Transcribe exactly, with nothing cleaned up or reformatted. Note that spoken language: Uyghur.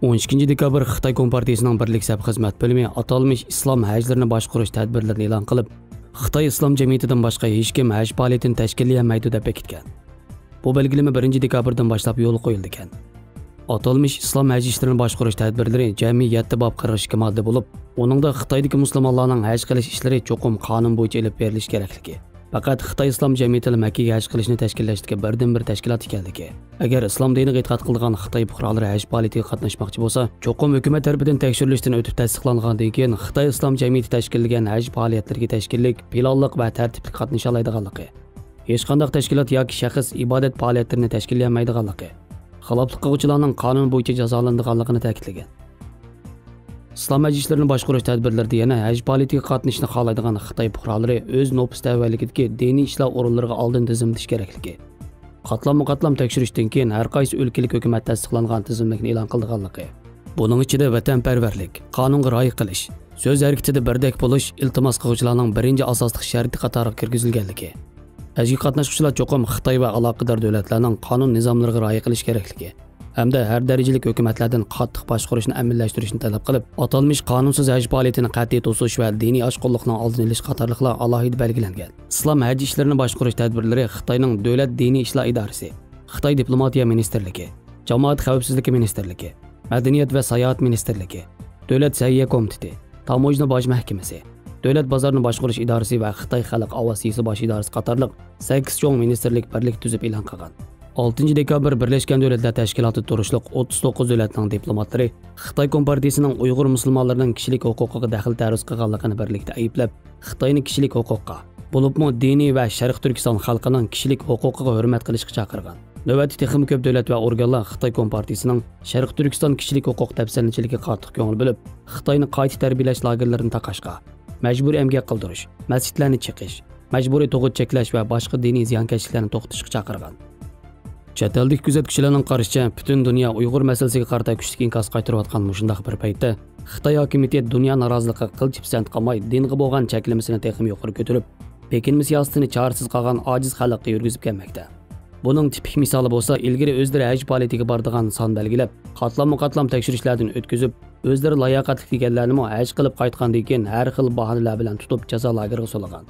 ئون ئىككىنچى دېكابىر خىتاي كومپارتىيىسىنىڭ بىرلىك سەپ خىزمەت بۆلۈمى ئاتالمىش ئىسلام ھەجلىرىنى باشقۇرۇش تەدبىرلىرىنى ئېلان قىلىپ، خىتاي ئىسلام جەمئىيىتىدىن باشقا ھېچكىم ھەج پائالىيىتىنى تەشكىللىيەلمەيدۇ دەپ بېكىتكەن. بۇ بەلگىلىمە بىرىنچى دېكابىردىن باشلاپ يولغا قويۇلىدىكەن. ئاتالمىش ئىسلام ھەج ئىشلىرىنى باشقۇرۇش تەدبىرلىرى جەمئىي يەتتە باب قىرىق ئىككى ماددە بولۇپ، ئۇنىڭدا خىتايدىكى مۇسۇلمانلارنىڭ ھەج قىلىش ئىشلىرى چوقۇم قانۇن بويىچە ئېلىپ بېرىلىشى كېرەكلىكى، پەقەت خىتاي ئىسلام جەمئىيىتىلا مەككىگە ھەج قىلىشنى تەشكىللەشتىكى بىردىنبىر تەشكىلات ئىكەنلىكى، ئەگەر ئىسلام دىنىغا ئېتىقاد قىلىدىغان خىتاي پۇقرالىرى ھەج پائالىيىتىگە قاتناشماقچى بولسا، چوقۇم ھۆكۈمەت تەرىپىدىن تەكشۈرۈلۈشتىن ئۆتۈپ تەستىقلانغاندىن كېيىن خىتاي ئىسلام جەمئىيىتى تەشكىللىگەن ھەج پائالىيەتلىرىگە تەشكىللىك، پىلانلىق ۋە تەرتىپلىك قاتنىشالايدىغانلىقى، ھېچقانداق تەشكىلات ياكى شەخس ئىبادەت پائالىيەتلىرىنى تەشكىللىيەلمەيدىغانلىقى، خىلاپلىق قىلغۇچىلارنىڭ قانۇن بويىچە جازالىنىدىغانلىقىنى تەكىتلىگەن. ئىسلام ھەج ئىشلىرىنى باشقۇرۇش تەدبىرلىرىدە يەنە ھەج پائالىيىتىگە قاتنىشىشنى خالايدىغان خىتاي پۇقرالىرى ئۆز نوپۇس تەۋەلىكىدىكى دىنىي ئىشلار ئورۇنلىرىغا ئالدىن تىزىملىتىش كېرەكلىكى، قاتلاممۇ قاتلام تەكشۈرۈشتىن كېيىن ھەر قايسى ئۆلكىلىك ھۆكۈمەت تەستىقلانغان تىزىملىكنى ئېلان قىلىدىغانلىقى، بۇنىڭ ئىچىدە ۋەتەنپەرۋەرلىك، قانۇنغا رىئايە قىلىش، سۆز ھەرىكىتىدە بىردەك بولۇش ئىلتىماس قىلغۇچىلارنىڭ بىرىنچى ئاساسلىق شەرتى قاتارىغا كىرگۈزۈلگەنلىكى، ھەجگە قاتناشقۇچىلار چوقۇم خىتاي ۋە ئالاقىدار دۆلەتلەرنىڭ قانۇن نىزاملىرىغا رىئايە قىلىشى كېرەكلىكى ھەمدە ھەر دەرىجىلىك ھۆكۈمەتلەردىن قاتتىق باشقۇرۇشنى ئەمەلىيلەشتۈرۈشنى تەلەپ قىلىپ، ئاتالمىش قانۇنسىز ھەج پائالىيىتىنى قەتئىي توسۇش ۋە دىنىي ئاشقۇنلۇقنىڭ ئالدىنى ئېلىش قاتارلىقلار ئالاھىدە بەلگىلەنگەن. ئىسلام ھەج ئىشلىرىنى باشقۇرۇش تەدبىرلىرى خىتاينىڭ دۆلەت دىنىي ئىشلار ئىدارىسى، خىتاي دىپلوماتىيە مىنىستىرلىكى، جامائەت خەۋپسىزلىكى مىنىستىرلىكى، مەدەنىيەت ۋە ساياھەت مىنىستىرلىكى، دۆلەت سەھىيە كومىتېتى، تاموژنا باج مەھكىمىسى، دۆلەت بازارنى باشقۇرۇش ئىدارىسى ۋە خىتاي خەلق ئاۋىئاتسىيىسى باش ئىدارىسى قاتارلىق سەككىز چوڭ مىنىستىرلىك بىرلىكتە تۈزۈپ ئېلان قىلغان. ئالتىنچى دېكابىر بىرلەشكەن دۆلەتلەر تەشكىلاتىدا تۇرۇشلۇق ئوتتۇز توققۇز دۆلەتنىڭ دىپلوماتلىرى خىتاي كومپارتىيىسىنىڭ ئۇيغۇر مۇسۇلمانلىرىنىڭ كىشىلىك ھوقۇقىغا دەخلى تەرۇز قىلغانلىقىنى بىرلىكتە ئەيىبلەپ، خىتاينى كىشىلىك ھوقۇققا، بولۇپمۇ دىنىي ۋە شەرقىي تۈركىستان خەلقىنىڭ كىشىلىك ھوقۇقىغا ھۆرمەت قىلىشقا چاقىرغان. نۆۋەتتە تېخىمۇ كۆپ دۆلەت ۋە ئورگانلار خىتاي كومپارتىيىسىنىڭ شەرقىي تۈركىستان كىشىلىك ھوقۇق دەپسەندىچىلىكىگە قاتتىق كۆڭۈل بۆلۈپ، خىتاينى قايتا تەربىيەلەش لاگېرلىرىنى تاقاشقا، مەجبۇرىي ئەمگەك قىلدۇرۇش، مەسچىتلەرنى چېقىش، مەجبۇرىي تۇغۇت چەكلەش ۋە باشقا دىنىي زىيانكەشلىكلەرنى توختىتىشقا چاقىرغان. چەت ئەلدىكى كۆزەتكۈچىلەرنىڭ قارىشىچە، پۈتۈن دۇنيا ئۇيغۇر مەسىلىسىگە قارىتا كۈچلۈك ئىنكاس قايتۇرۇۋاتقان مۇشۇنداق بىر پەيتتە، خىتاي ھاكىمىيىتى دۇنيا نارازىلىقىغا قىلچە پىسەنت قىلماي، دىنغا بولغان چەكلىمىسىنى تېخىمۇ يۇقىرى كۆتۈرۈپ، بېكىنمە سىياسىتىنى چارىسىز قالغان ئاجىز خەلققە يۈرگۈزۈپ كەلمەكتە. بۇنىڭ تىپىك مىسالى بولسا، ئىلگىرى ئۆزلىرى ھەج پائالىيىتىگە بارىدىغان سان بەلگىلەپ، قاتلاممۇ قاتلام تەكشۈرۈشلەردىن ئۆتكۈزۈپ، ئۆزلىرى لاياقەتلىك دېگەنلەرنىمۇ ھەج قىلىپ قايتقاندىن كېيىن ھەر خىل باھانىلەر بىلەن تۇتۇپ جازا لاگېرىغا سولىغان.